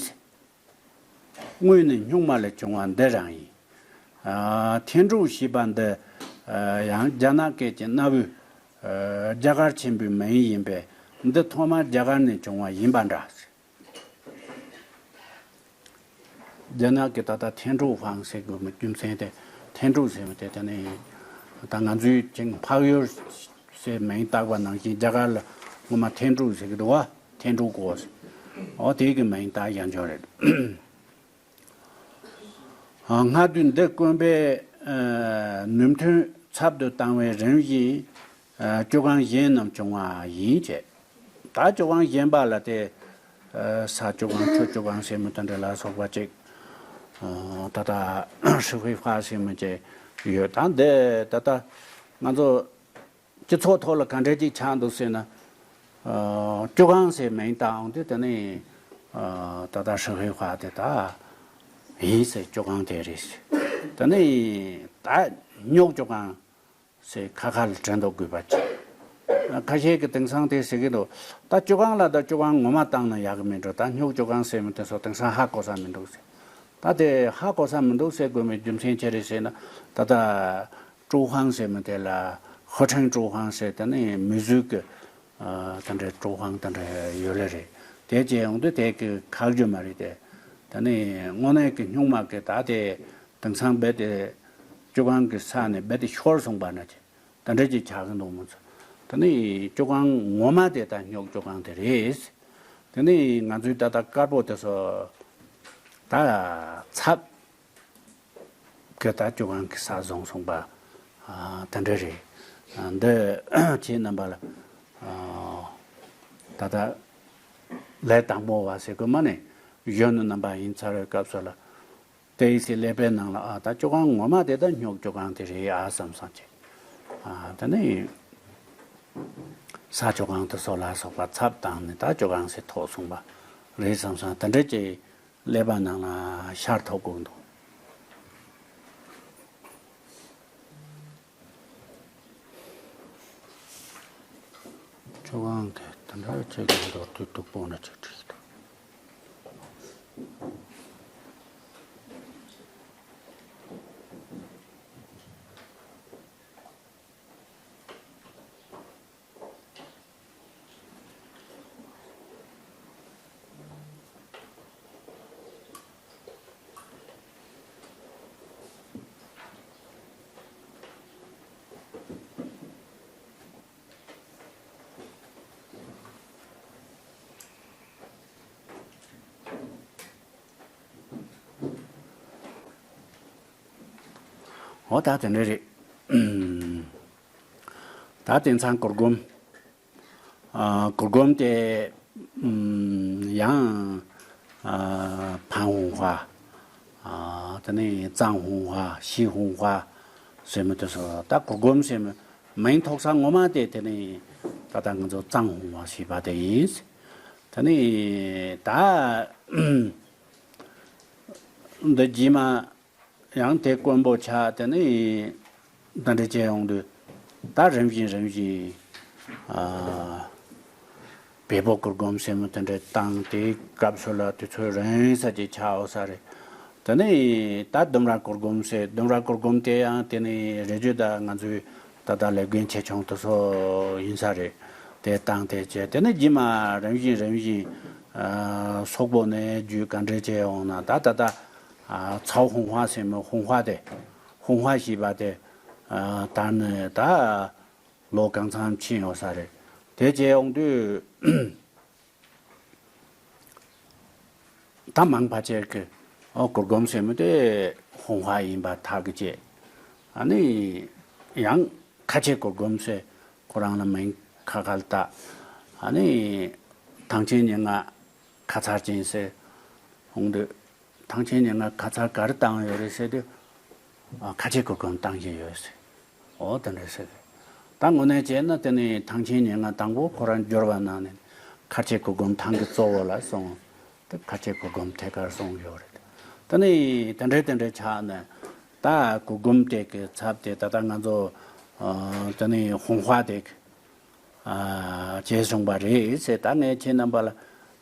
དངོས་ནི་སྨྱུག་མ་ལས་བྱུང་བ་འདི་རང་ཡིན། ཨ། ཐེན་ཀྲུའུ་ཞེས་པ་འདི། ཨ། ཡང་རྒྱ་ནག་སྐད་ཀྱི་གནའ་བོའི། ཨ། རྒྱ་གར་ཆེན་པོའི་མིང་ཡིན་པས། འདི་ཐོག་མར་རྒྱ་གར་ནས་བྱུང་བ་ཡིན་པ་འདྲ། རྒྱ་ནག་གི་ད་ལྟ་ཐེན་ཀྲུའུ་ཧྥང་ཟེར་དགོས་མི་རྒྱུ་མཚན་དེ། ཐེན་ཀྲུའུ་ཟེར་མི་དེ་དེ་ནི་ད་ང་ཚོའི་ཅིང་འཕགས་ཡུལ་ཟེར་མིང་བཏགས་པ་ནང་བཞིན་རྒྱ་གར་ལ་སྔོན་མ་ཐེན་ཀྲུའུ་ཟེར་གི་འདུག་བ། ཐེན་ཀྲུའུ་གོ་ཟེར། ཨོ་དེ་གི་མིང་བཏགས་ཡང་འབྱོར་རེད། ཨ། སྔ་དུས་འདི་དཀོན་པའི། ཨ། ནུས་མཐུ་ཚབ་ཏུ་བཏང་བའི་རིམ་བཞིན། ཨ། ཅོ་གང་གཞན་རྣམས་བྱུང་བ་ཡིན་བྱས། ད་ཅོ་གང་གཞན་པ་ལ་དེ། ཨ། ས་ཅོ་གང་ཆུ་ཅོ་གང་ཟེར་མི་དེ་འདྲ་ལ་སོགས་པ་ཅིག་ཨ། ད་ལྟ་ཧྲི་ཧུའེ་ཧྥ་ཟེར་མི་ཅིག་ཡོད། ད་འདི་ད་ལྟ་ང་ཚོ་སྤྱི་ཚོགས་ཐོག་ལ་ག་འདྲ་ཅིག་ཆགས་འདུག་ཟེར་ན། ཨ། ཅོ་གང་ཟེར་མིང་བཏགས་འོང་དུས་དེ་ནི། ཨ། ད་ལྟ་ཧྲི་ཧུའེ་ཧྥ་དེ་ད་ཡིན་ཟེར། ཅོ་གང་དེ་རེད་ཟེར། དེ་ནི་ད་སྨྱུག་ཅོ་གང་ཟེར་ཁ་ཁ་ལ་བྲིས་འདུག་དགོས་པ་ཅིག་ཁ་ཤས་ཀྱིས་དེང་སང་དེ་ཟེར་གི་འདུག་ད་ཅོ་གང་ལ་ད་ཅོ་གང་ངོ་མ་བཏང་ན་ཡག་གི་མིན་འགྲོ། ད་སྨྱུག་ཅོ་གང་ཟེར་མི་དེ་ཚོ་དེང་སང་ཧ་གོ་ས་མི་འདུག་ཟེར། ད་དེ་ཧ་གོ་ས་མི་འདུག་ཟེར་དགོས་མིན་རྒྱུ་མཚན་ཅི་རེད་ཟེར་ན། ད་ལྟ་ཀྲུའུ་ཧྥང་ཟེར་མི་དེ་ལ་ཧོ་ཁྲེང་ཀྲུའུ་ཧྥང་ཟེར། དེ་ནི་མི་བཟོས་ཀྱི། ཨ། དེ་འདྲའི་ཀྲུའུ་ཧྥང་དེ་འདྲ་ཡོད་ལེ་རེད། དེ་བྱས་ཡོང་དུས་དེ་གི་ཁག་རྒྱུ་མ་རེད་དེ། དེ་ནི་དངོས་གནས་ཀྱི་སྨྱུག་མ་གི་ད་དེ་དེང་སང་རྦད་དེ་ཅོ་གང་གི་ས་ནས་རྦད་དེ་ཤོར་སོང་པ་ན་ཅི། དེ་འདྲ་ཅིག་ཆགས་ཀྱི་འདུག་མོ་ཚོ། དེ་ནི་ཅོ་གང་ངོ་མ་དེ་ད་སྨྱུག་ཅོ་གང་དེ་རེད། དེ་ནི་ང་ཚོའི་ད་ལྟ་དཀར་པོ་དེ་ཚོ་ད་ཚབ་གི་ད་ཅོ་གང་གི་ས་བཟུང་སོང་པ། ཨ། དེ་འདྲ་རེད། ཨ། འདི་ཁྱེད་རྣམ་པ་ལ། ཨ། ད་ལྟ་ལས་དང་པོ་བ་ཟེར་དགོས་མ་ནི་གཞོན་ནུ་རྣམ་པ་ཡིན་ཚར་བའི་སྐབས་སུ་ལ། དེའི་ཚེ་ཀླད་པའི་ནང་ལ། ཨ། ད་ཅོ་གང་ངོ་མ་དེ་ད་སྨྱུག་ཅོ་གང་དེ་རེད་ཨ་བསམ་བསམ་བྱས། ཨ། དེ་ནས་ས་ཅོ་གང་དེ་ཚོ་ལ་སོགས་པ་ཚབ་བཏང་ནས་ད་ཅོ་གང་ཟེར་ཐོགས་སོང་པ་རེད་བསམ་བསམ། དེ་འདྲ་ཅིག་ཀླད་པ་ནང་ལ་ཤར་ཐུབ་དགོས་འདུག་ཅོ་གང་དེ་དེ་འདྲ་ཅིག་ལ་མདོར་བསྡུས་སྡུག་པོ་འདྲ་ཅིག་བྲིས་འདུག་འོ་ད་དེ་འདྲ་རེད། ད་དེང་སང་གུར་གུམ། ཨ། གུར་གུམ་དེ། ཨུམ། ཡང་། ཨ། ཕན་ཧུང་ཧྭ། ཨ། དེ་ནས་ཙང་ཧུང་ཧྭ། ཞི་ཧུང་ཧྭ་ཟེར་མི་དེ་ཚོ། ད་གུར་གུམ་ཟེར་མི་མིང་ཐོགས་ས་ངོ་མ་དེ་དེ་ནས་ད་ལྟ་ང་ཚོ་ཙང་ཧུང་ཧྭ་ཞེས་པ་དེ་ཡིན། དེ་ནས་ད་འདི་རྗེས་མ། ཡང་དེ་དཀོན་པོ་ཆགས། དེ་ནས་ད་འདྲ་བྱས་ཡོང་དུས་ད་རིམ་བཞིན་རིམ་བཞིན། ཨ། བལ་པོ་གུར་གུམ་ཟེར་མི་དེ་འདྲ་བཏང་། དེའི་སྐབས་སུ་ལ་དུས་ཚོད་རིང་ས་ཅིག་ཆགས་འོ་ས་རེད། དེ་ནས་ད་ལྡུམ་ར་གུར་གུམ་ཟེར། ལྡུམ་ར་གུར་གུམ་དེ་ཡང་དེ་ནས་རེ་ཇུ་ད་ང་ཚོའི་ད་ལྟ་ལས་འགན་ཆེ་ཆུང་དེ་ཚོ་ཡིན་ས་རེད། དེ་བཏང་དེ་བྱས། དེ་ནས་རྗེས་མ་རིམ་བཞིན་རིམ་བཞིན། ཨ། སོག་པོ་ནས་བརྒྱུད་ག་འདྲ་བྱས་འོང་ན་ད་ད་ལྟ། ཨ་ཚའོ་ཧུང་ཧྭ་ཟེར་མོ། ཧུང་ཧྭ་དེ། ཧུང་ཧྭ་ཞེས་པ་དེ། ཨ་ད་ནི་ད་ལོ་གང་འཚམ་ཕྱིན་ཡོད་ས་རེད། དེ་བྱས་འོང་དུས། ད་མང་ཕལ་ཆེར་གྱིས་ཨོ་གུར་གུམ་ཟེར་མི་དེ་ཧུང་ཧྭ་ཡིན་པ་ཐག་གིས་བཅད། ཨ་ནི་ཡང་ཁ་ཆེ་གུར་གུམ་ཟེར་ཁོ་རང་ལ་མིང་ཁ་ཁ་ལ་བཏགས། ཨ་ནི་ཐང་ཆེན་སྙན་ངག་ཁ་ཚར་ཅན་ཟེར་འོང་དུས། ཐང་ཆེན་སྙན་ངག་ཁ་ཚར་ག་རེ་བཏང་ཡོད་རེད་ཟེར་དུས། ཨ་ཁ་ཆེ་གུར་གུམ་བཏང་བཞིན་ཡོད་ཟེར། འོ་དེ་འདྲ་ཟེར། ད་དངོས་གནས་བྱས་ན་དེ་ནི་ཐང་ཆེན་སྙན་ངག་དང་པོ་ཁོ་རང་བསྒྱུར་བ་ནང་ནས་ཁ་ཆེ་གུར་གུམ་ཐང་གི་གཙོ་བོ་ལ་སོང་། དེ་ཁ་ཆེ་གུར་གུམ་ཐད་ཀར་སོང་ཡོད་རེད། དེ་ནི་དེ་འདྲའི་དེ་འདྲའི་ཆགས་ནས། ད་གུར་གུམ་དེ་གི་ཚབ་དེ་ད་ལྟ་ང་ཚོ་ཨ་དེ་ནི་ཧུང་ཧྭ་དེ་གི་ཨ་བྱས་སོང་བ་རེད་ཟེར། ད་ངས་ཁྱེད་རྣམ་པ་ལ་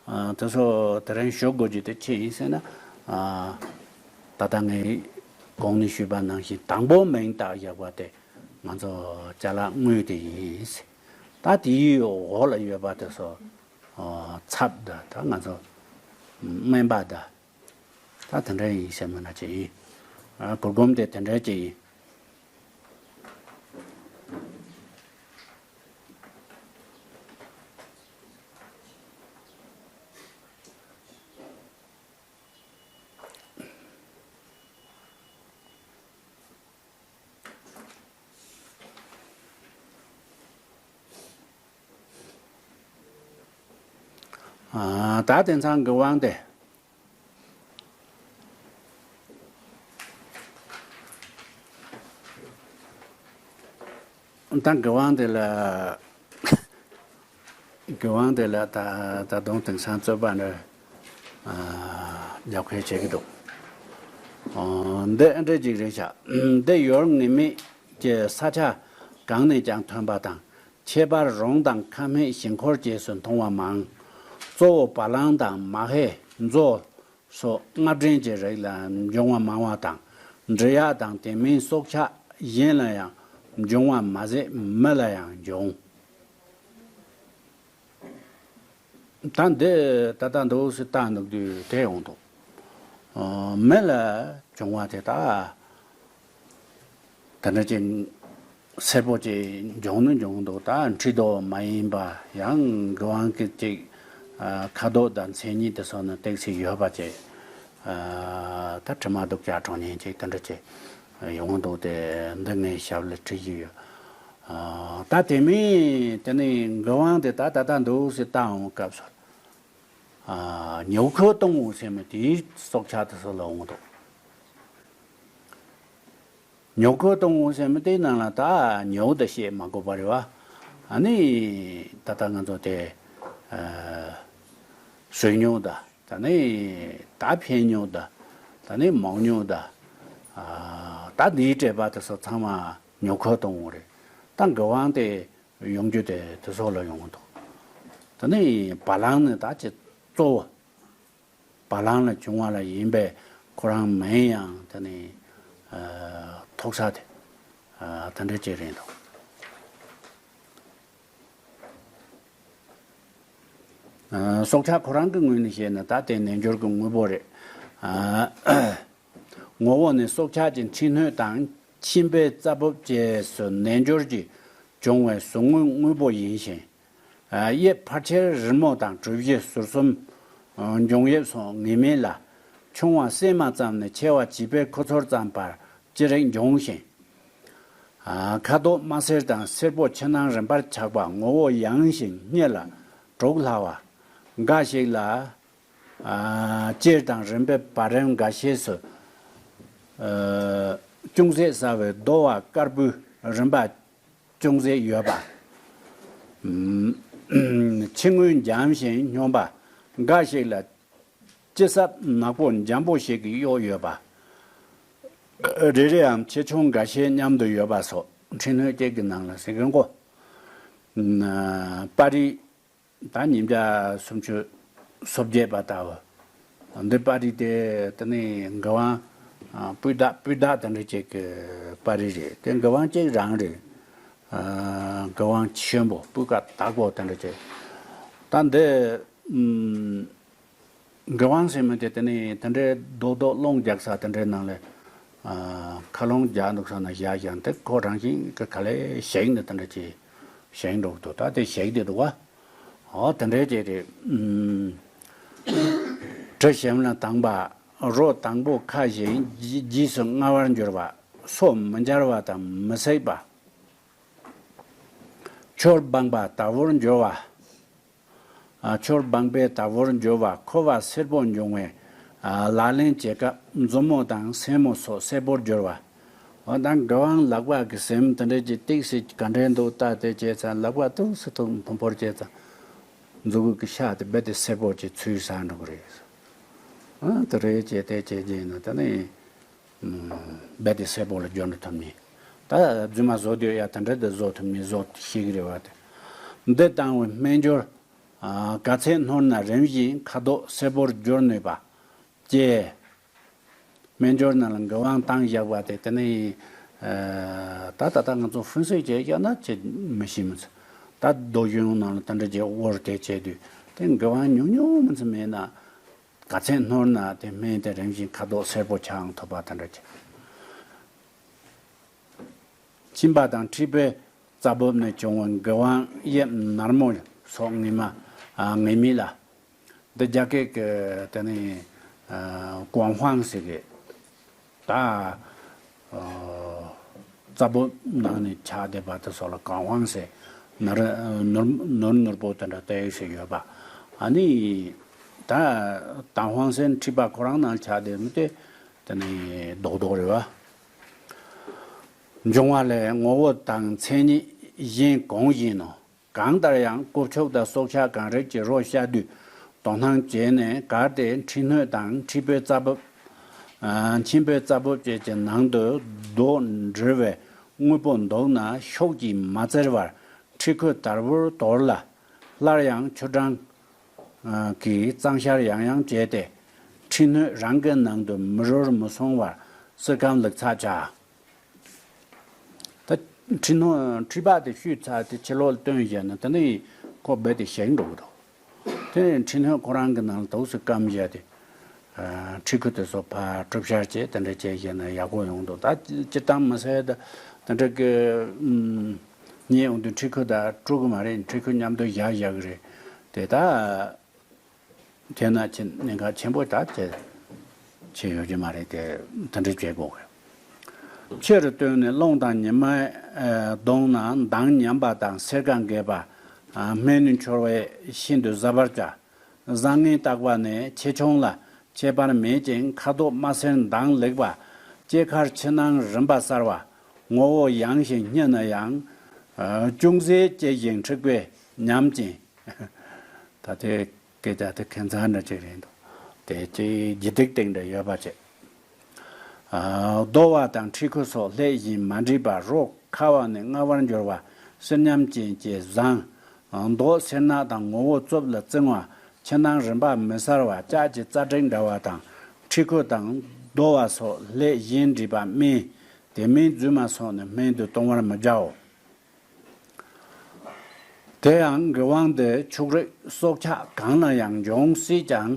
ཨ་དེ་ཚོ་དེ་རིང་ཞུ་དགོས་རྒྱུ་དེ་ཅི་ཡིན་ཟེར་ན། ཨ་ད་ལྟ་ངས་གོང་ནས་ཞུས་པ་ནང་བཞིན་དང་པོ་མིང་བཏགས་བཞག་པ་དེ་ང་ཚོ་ཅ་ལག་དངོས་དེ་ཡིན་ཟེར། ད་དེའི་འོག་ལ་ཡོད་པ་དེ་ཚོ་ཨ་ཚབ་དང་། ད་ང་ཚོ་སྨན་པ་དང་། ད་དེ་འདྲ་ཡིན་ཟེར་མིན་ན་ཅི་ཡིན། ཨ་གུར་གུམ་དེ་དེ་འདྲ་ཅི་ཡིན། ཨ་ད་དེང་སང་གི་དབང་དེ། ད་གི་དབང་དེ་ལ། གི་དབང་དེ་ལ་ད་ད་དུང་དེང་སང་རྩོད་པ་འདྲ་ཨ་རྒྱབ་འགལ་བྱེད་ཀྱི་འདུག། ཨ་འདི་ཨ་འདྲ་ཅིག་རེད་ཤག། འདི་ཡོད་ངེས་མེད་ཀྱི་ས་ཆ་གང་ནས་ཀྱང་ཐོན་པ་དང་། ཁྱད་པར་རོང་དང་ཁ་སྨད་ཞིང་འཁོར་བཅས་སུ་མཐོང་བ་མང་། གཙོ་བོ་བ་ལང་དང་མ་ཧེ་མཛོ་སོགས་རྔ་སྒྲེང་གི་རིགས་ལ་འབྱུང་བ་མང་བ་དང་། འབྲི་གཡག་དང་དེ་མིན་སྲོག་ཆགས་གཞན་ལ་ཡང་འབྱུང་བ་མ་ཟད་མི་ལ་ཡང་འབྱུང་། ད་འདི་ད་ལྟ་འདུག་སེ་བལྟ་འདུག་དུས་དེ་ཡོང་འདུག། ཨ་མི་ལ་བྱུང་བ་དེ་དག་དེ་འདྲ་ཅིག་སེར་པོ་ཅིག་འབྱུང་ནི་འབྱུང་འདུག། ད་མཁྲིས་རྡོག་མ་ཡིན་པ་ཡང་དགེ་དབང་གི་ཅིག་ཨ་ཁ་དོག་དང་མཚན་ཉིད་དེ་ཚོ་ནི་ཏོག་ཙམ་ཡོད་པ་ཅིག། ཨ་ད་དྲི་མ་སྡུག་ཅག་གྲོགས་ཉན་ཅིག་དེ་འདྲ་ཅིག་ཡོང་འདུག་སྟེ། འདི་ངའི་ཞབས་ལ་བྲིས་ཀྱི་ཡོད། ཨ་ད་དེ་མིན་དེ་ནི་དགེ་དབང་དེ་ད་ད་ལྟ་འདུག་སེ་བལྟ་འོང་སྐབས་སུ། ཨ་ཉོ་ཁོ་གཏོང་ངོ་ཟེར་མི་དེའི་སྲོག་ཆགས་དེ་ཚོ་ལ་འོང་འདུག། ཉོ་ཁོ་གཏོང་ངོ་ཟེར་མི་དེའི་ནང་ལ་ད་ཉོ་དེ་བཤད་མ་དགོས་པ་རེད་བ། ཨ་ནི་ད་ལྟ་ང་ཚོ་དེ་ཨ་སོས་ཉོ་ད། ད་ནི་ད་ཕན་ཉོ་ད། ད་ནི་མོག་ཉོ་ད། ཨ་ད་འདིའི་འབྲེལ་པ་དེ་ཚོ་ཚང་མ་ཉོ་ཁོ་གཏོང་ངོ་རེད། ད་དགེ་དབང་དེ་ཡོང་རྒྱུ་དེ་དེ་ཚོ་ལ་ཡོང་གི་འདུག། ད་ནི་བ་ལང་ནི་ད་ཅི་གཙོ་བོ་བ་ལང་ལ་བྱུང་བ་ལ་ཡིན་པས། ཁོ་རང་མིན་ཡང་ད་ནི་ཨ་ཐོག་ས་དེ་ཨ་དེ་འདྲ་ཅིག་རེད་འདུག། ཨ་སྲོག་ཆགས་ཁོ་རང་གི་ངོས་ནས་བཤད་ན་ད་དེ་རྣལ་འབྱོར་གྱི་དངོས་པོ་རེད། ཨ་ངོ་བོ་ནི་སྲོག་ཆགས་ཀྱི་མཁྲིས་སྣོད་དང་མཆིན་པའི་རྩ་སྦུབས་བཅས་སུ་རྣལ་འབྱོར་གྱིས་བྱུང་བའི་ཟུག་རྔུའི་དངོས་པོ་ཡིན་ཞིང་། ཨ་དབྱིབས་ཕལ་ཆེར་རི་མོ་དང་གྲུ་བཞི་ཟུར་གསུམ། ཨ་འབྱུང་དབྱིབས་སོགས་ངེས་མེད་ལ། ཆུང་བ་སྲན་མ་ཙམ་ནས་ཆེ་བ་བྱིས་པའི་ཁུ་ཚུར་ཙམ་བར་ཅི་རིགས་འབྱུང་ཞིང་། ཨ་ཁ་དོག་དམར་སེར་དང་སེར་པོ་ཕྱི་ནང་རིམ་པར་ཆགས་པ། ངོ་བོ་ཡང་ཞིང་སྙི་ལ་དྲུག་ལྷག་པ། འགའ་ཞིག་ལ་ཨ་ལྕེ་དང་རིམ་པས་བར་རིམ་འགའ་ཤས་སུ་ཨ་ཅུང་ཟད་སྲ་བའི་རྡོ་བ་དཀར་པོའི་རིམ་པ་ཅུང་ཟད་ཡོད་པ། ཕྱི་ངོས་འཇམ་ཞིང་སྙོམས་པ། འགའ་ཞིག་ལ་སྤྱི་སྲབ་ནག་པོ་འཇམ་པོ་ཞིག་གིས་གཡོགས་ཡོད་པ། རེ་རེའམ་ཆེ་ཆུང་འགའ་ཤས་མཉམ་དུ་ཡོད་པ་སོགས། མཁྲིས་སྣོད་བཅས་ཀྱི་ནང་ལ་ཟེར་གི་མགོ། པར་རིས། ད་ཉིས་བརྒྱ་སུམ་ཅུ་སོ་བརྒྱད་པ་ལྟ་བུ། འདི་པར་རིས་དེ་དེ་ནི་དགེ་དབང་ཨ་སྤུས་དག་སྤུས་དག་དེ་འདྲ་ཅིག་གི་པར་རིས་རེད། དེ་དགེ་དབང་གཅིག་རང་རེད། ཨ་དགེ་དབང་ཆེན་པོ་སྤུས་ཀ་དག་པོ་དེ་འདྲ་ཅིག། ད་འདི་ཨམ། དགེ་དབང་ཟེར་མི་དེ་དེ་ནས་དེ་འདྲའི་རྡོག་རྡོག་སློང་རྒྱག་ས་དེ་འདྲའི་ནང་ལ། ཨ། མཁའ་རླུང་རྒྱག་འདུག་ས་ན་བཞག་ཀྱང་དེ་ཁོ་རང་བཞིན་གྱི་ག་ལེ་བཞེངས་ནས་དེ་འདྲ་ཅིག་བཞེངས་འགྲོ་གི་འདུག་ད་དེ་བཞེངས་བསྡད་འདུག་བ། འོ་དེ་འདྲའི་ཅིག་རེད། ཨུམ། གྲི་ཞིམ་ལ་དྭངས་པ། རོ་དང་པོ་ཁ་བཞིན་རྗེས་སུ་མངར་བར་འགྱུར་བ། སོ་མི་འབྱར་བ་དང་མི་སྲེག་པ། ཆུར་སྦངས་པ་ལྟ་བུར་འགྱུར་བ། ཨ། ཆུར་སྦངས་པའི་ལྟ་བུར་འགྱུར་བ། ཁུ་བ་སེར་པོ་འབྱུང་བའི། ཨ། ལག་ལེན་བྱེད་སྐབས་མཛུབ་མོ་དང་སེན་མོ་སོགས་སེར་པོར་འགྱུར་བ། འོ་ད་དགེ་དབང་ལག་པ་གི་ཟེམ་དེ་འདྲ་ཅིག་ཏིག་སེ་ག་འདྲའི་འདུག་ལྟ་དེ་བྱས་ཙང་ལག་པ་ཏོག་སེ་ཐུག་མཐོན་པོར་བྱས་ཙང་མཛུབ་གུ་གི་ཤ་དེ་རྦད་དེ་སེར་པོ་ཅིག་ཚུད་ས་འགྲོ་གི་རེད། ཨ། དེ་རེད་བྱས་དེ་བྱས་རྗེས་ནས་དེ་ནས་རྦད་དེ་སེར་པོ་ལ་འགྱུར་འགྲོ་ཐུབ་ནི། ད་རྫུན་མ་བཟོ་དུས་ཡ་དེ་འདྲ་དེ་བཟོ་ཐུབ་ནི་བཟོ་ཤེས་ཀྱི་རེད་བ་དེ། འདི་བཏང་བའི་སྨན་སྦྱོར། ཨ། ག་ཚད་སྣུར་ན་རིམ་བཞིན་ཁ་དོག་སེར་པོར་འགྱུར་ནུས་པ། ཅེས། སྨན་སྦྱོར་ནང་ལ་དགེ་དབང་བཏང་བཞག་པ་དེ་དེ་ནས། ཨ། ད་ད་ལྟ་ང་ཚོ་ཧྥུན་སུའི་བྱས་བཞག་ན་ཅི་མི་ཤེས་མི་ཚོ། ད་རྡོ་གཞུང་ནང་ལ་དེ་འདྲ་བྱས་དབོར་དེ་བྱས་དུས་དེ་དགེ་དབང་ཉུང་ཉུང་མི་ཚོ་མེད་ན། ག་ཚད་སྣུར་ན་དེ་སྨན་དེ་རིམ་བཞིན་ཁ་དོག་སེར་པོ་ཆགས་ཐུབ་པ་དེ་འདྲ་བྱས། གཅིན་པ་དང་མཁྲིས་པའི་རྩ་སྦུབས་ནས་བྱུང་བའི་དགེ་དབང་གཡབ་ནར་མོ་སོགས་ངེས་མ། ཨ། ངེས་མེད་ལ། འདི་རྒྱ་སྐད་ཀྱི་དེ་ནི། ཨ། ཀོང་ཧྥང་ཟེར་གི། ད། ཨ། རྩ་སྦུབས་ནང་ནས་ཆགས་བསྡད་པ་དེ་ཚོ་ལ་ཀོང་ཧྥང་ཟེར། ནར་ནུར་ནུར་ནུར་པོ་དེ་འདྲ་བལྟས་ཟེར་ཡོད་པ། ཨ་ནི། ད། དང་ཧྥང་ཟེར་མཁྲིས་པ་ཁོ་རང་ནང་ཆགས་བསྡད་མི་དེ། དེ་ནི་རྡོག་རྡོག་རེད་བ། འབྱུང་བ་ལས་ངོ་བོ་དང་མཚན་ཉིད་གཞན་གང་ཡིན་ནོ། གང་ལྟར་ཡང་ཀུ་ཅོག་དང་སྲོག་ཆགས་གང་རིགས་ཀྱི་རོ་བཤའ་དུས་དོ་སྣང་བྱས་ནས་གལ་ཏེ་མཁྲིས་སྣོད་དང་མཁྲིས་པའི་རྩ་སྦུབས། ཨ། མཁྲིས་པའི་རྩ་སྦུབས་བཅས་ཀྱི་ནང་དུ་རྡོ་འདྲིལ་བའི་དངོས་པོ་འདུག་ན་ཤུགས་ཀྱིས་མ་བཙིར་བར་མཁྲིས་ཁུ་དལ་བུར་དོར་ལ། སླར་ཡང་ཆུ་གྲང་གིས་གཙང་བཤེར་ཡང་ཡང་བྱས་ཏེ། མཁྲིས་སྣོད་རང་གི་ནང་དུ་མི་རུལ་མི་སོང་བར་བསིལ་སྐམ་བླུགས་ཚར་བྱ། ད་མཁྲིས་སྣོད་མཁྲིས་པ་དེ་བཤུས་ཚར་ཏེ་ཕྱི་ལོགས་ལ་བཏོན་བཞག་ན་དེ་ནས་ཁོ་རྦད་དེ་བཞེངས་འགྲོ་གི་འདུག་དེ་ནས་མཁྲིས་སྣོད་ཁོ་རང་གི་ནང་ལ་ཏོག་ཙམ་སྐམ་བཞག་སྟེ། ཨ། མཁྲིས་ཁུ་དེ་ཚོ་ཕར་དཀྲུག་བཤེར་བྱས་དེ་འདྲ་བྱས་བཞག་ན་ཡག་པོ་ཡོང་འདུག་ད་སྤྱིར་བཏང་མི་ཟེར་ད་དེ་འདྲ་གི། ཨུམ། ཉལ་ཡོང་དུས་མཁྲིས་ཁུ་ད་དཀྲུག་གི་མ་རེད། མཁྲིས་ཁུ་མཉམ་དུ་བཞག་བཞག་གི་རེད། དེ་ད། དེས་ན་ཁྱེད་གནད་འགག་ཆེན་པོ་ད་དེ་ཆེ་ཡོད་ཀྱི་མ་རེད་དེ། དེ་འདྲ་བྱེད་དགོས་གི། ཆེ་རུ་བཏོན་ནས་རླུང་དང་ཉི་མས་བརྡུངས་ན་མདངས་ཉམས་པ་དང་སེར་ཁ་འགས་པ། སྨན་ནི་འཆོར་བས་ཤིན་ཏུ་གཟབ་པར་བྱ། བཟང་ངན་བརྟག་པ་ནི་ཆེ་ཆུང་ལ་ཁྱད་པར་མེད་ཅིང་ཁ་དོག་དམར་སེར་མདངས་ལེགས་པ། སྐྱེ་མཁར་ཕྱི་ནང་རིམ་པ་གསར་བ། ངོ་བོ་ཡང་ཞིང་སྙི་ན་ཡང་། ཅུང་ཟད་སྐྱེ་ཞིང་མཁྲིས་པས་ཉམས་ཅིང་། ད་དེ་སྐད་ཆ་དེ་ཁྱད་མཚར་འདྲ་ཅིག་རེད་འདུག་དེ་ཅིག་ལྗིད་ཏིག་ཏིག་འདྲ་ཡོད་པ་བྱས། ཨ། རྡོལ་བ་དང་མཁྲིས་ཁུ་སོགས་ལྷད་བཞིན་མ་འདྲིས་པར་རོ་ཁ་བ་ནས་མངར་བར་འགྱུར་བ། བསིལ་ཉམས་ཅན་གྱི་བཟང་། མདོག་སེར་ནག་དང་ངོ་བོ་རྩུབ་ལ་རྩིང་བ། ཕྱི་ནང་རིམ་པ་མི་གསལ་བ། ལྕགས་ཀྱི་རྩ་དྲེག་འདྲ་བ་དང་། མཁྲིས་ཁུ་དང་རྡོལ་བ་སོགས་ལྷད་གཞན་འདྲིས་པ་སྨན། དེ་མིན་རྫུན་མ་སོགས་ནི་སྨན་དུ་གཏོང་བར་མི་བྱའོ། དེ་ཡང་དགེ་དབང་འདི་ཕྱུགས་རིགས་སྲོག་ཆགས་གང་ལ་ཡང་འབྱུང་སྲིད་ཀྱང་།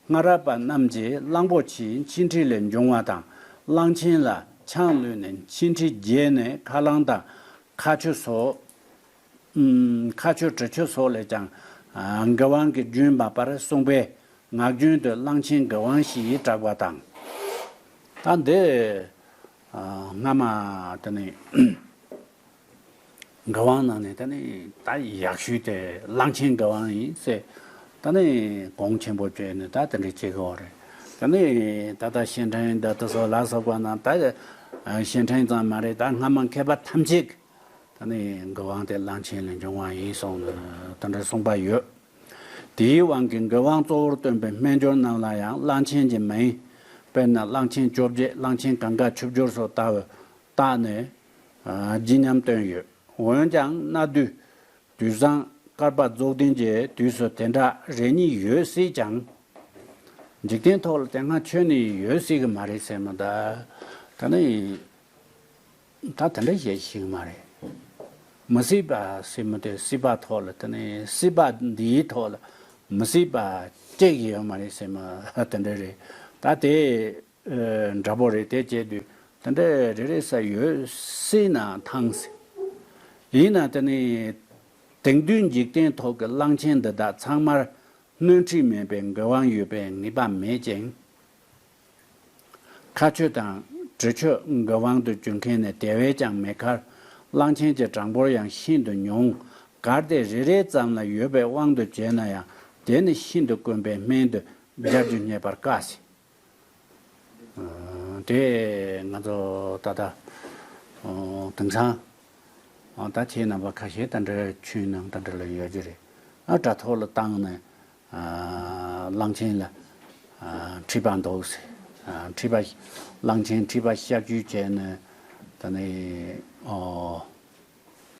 སྔ་རབས་པ་རྣམས་ཀྱིས་གླང་པོ་ཆེའི་མཆིན་མཁྲིས་ལས་འབྱུང་བ་དང་། གླང་ཆེན་ལ་ཆང་བླུད་ནས་མཆིན་མཁྲིས་རྒྱས་ནས་ཁ་རླངས་དང་ཁ་ཆུ་སོགས། ཨུམ། ཁ་ཆུ་དྲི་ཆུ་སོགས་ལས་ཀྱང་། ཨ། དགེ་དབང་གི་རྒྱུན་མ་པར་གསུངས་པས་ངག་རྒྱུན་དུ་གླང་ཆེན་དགེ་དབང་ཞེས་གྲགས་པ་དང་། ད་འདི། ཨ། སྔ་མ་དེ་ནི། དགེ་དབང་ནང་ནས་ད་ནི་ད་ཡག་ཤོས་དེ་གླང་ཆེན་དགེ་དབང་ཡིན་ཟེར། ད་ནི་གོང་ཆེན་པོ་བྱས་ནས་ད་དེ་འདྲ་བྱེད་དགོས་རེད། ད་ནི་ད་ལྟ་ཤིང་ཕྲན་འདི་དེ་ཚོ་ལ་སོགས་པ་ན་ད་ཤིང་ཕྲན་ཙམ་མ་རེད། ད་སྔ་མ་མཁས་པ་ཐམས་ཅད་ད་ནི་དགེ་དབང་དེ་གླང་ཆེན་ལས་འབྱུང་བ་ཡིན་གསུངས་ནས་དེ་འདྲ་གསུངས་པ་ཡོད། དེའི་དབང་གིས་དགེ་དབང་གཙོ་བོར་སྟོན་པའི་སྨན་སྦྱོར་རྣམས་ལ་ཡང་གླང་ཆེན་གྱི་མིང་། དཔེར་ན་གླང་ཆེན་བཅོ་བརྒྱད། གླང་ཆེན་གངྒཱ་ཆུ་སྦྱོར་སོགས་ལྟ་བུ། བརྟགས་ནས་བརྗིད་ཉམས་བཏོན་ཡོད། འོན་ཀྱང་གནའ་དུས་དུས་བཟང་བསྐལ་པ་རྫོགས་ལྡན་གྱི་དུས་སུ་དེ་འདྲ་རེ་གཉིས་ཡོད་སྲིད་ཀྱང་། འཇིག་རྟེན་ཐོག་ལ་དེ་སྔ་ཆོས་ནས་ཡོད་སྲིད་ཀྱི་མ་རེད་ཟེར་མི་འདུག་ད་ནི་ད་དེ་འདྲ་བཤད་ཤེས་ཀྱི་མ་རེད། མི་སྲིད་པ་ཟེར་མི་དེ་སྲིད་པ་ཐོག་ལ་དེ་ནི་སྲིད་པ་འདིའི་ཐོག་ལ། མི་སྲིད་པ་གཅིག་ཡོད་མ་རེད་ཟེར་མ་དེ་འདྲ་རེད། ད་དེ་འདྲ་པོ་རེད། དེ་བྱས་དུས་དེ་འདྲ་རེ་རེ་ས་ཡོད་སྲིད་ན་ཐང་ཟེར། ཡིན་ན་དེ་ནི་དེང་དུས་འཇིག་རྟེན་ཐོག་གི་གླང་ཆེན་འདི་དག་ཚང་མར་སྣོན་འཕྲི་མེད་པའི་མགོ་དབང་ཡོད་པའི་ངེས་པ་མེད་ཅིང་། མཁའ་སྤྱོད་དང་དྲི་ཆབ་གི་དབང་དུ་གྱུར་མཁན་ནི་དེ་བས་ཀྱང་མེད་ཁར། གླང་ཆེན་གྱི་གྲངས་འབོར་ཡང་ཤིན་ཏུ་ཉུང་། གལ་ཏེ་རེ་རེ་ཙམ་ལ་ཡོད་པའི་དབང་དུ་བྱས་ན་ཡང་དེ་ནི་ཤིན་ཏུ་དཀོན་པའི་སྨན་དུ་སྦྱར་རྒྱུ་རྙེད་པར་དཀའ་ཟེར། ཨ། དེ་ང་ཚོ་ད་ལྟ་ཨ་དེང་སང་ཨ་ད་ཁྱེད་རྣམ་པ་ཁ་ཤས་ད་འདྲ་ཆུའི་ནང་ད་འདྲ་ལ་ཡོད་རྒྱུ་རེད། ཨ་དྲ་ཐོག་ལ་བཏང་ནས། ཨ་གླང་ཆེན་ལ་ཨ་མཁྲིས་པ་འདུག་ཟེར། ཨ་མཁྲིས་པ། གླང་ཆེན་མཁྲིས་པ་གཤག་བཅོས་བྱས་ནས་ད་ནི་ཨོ་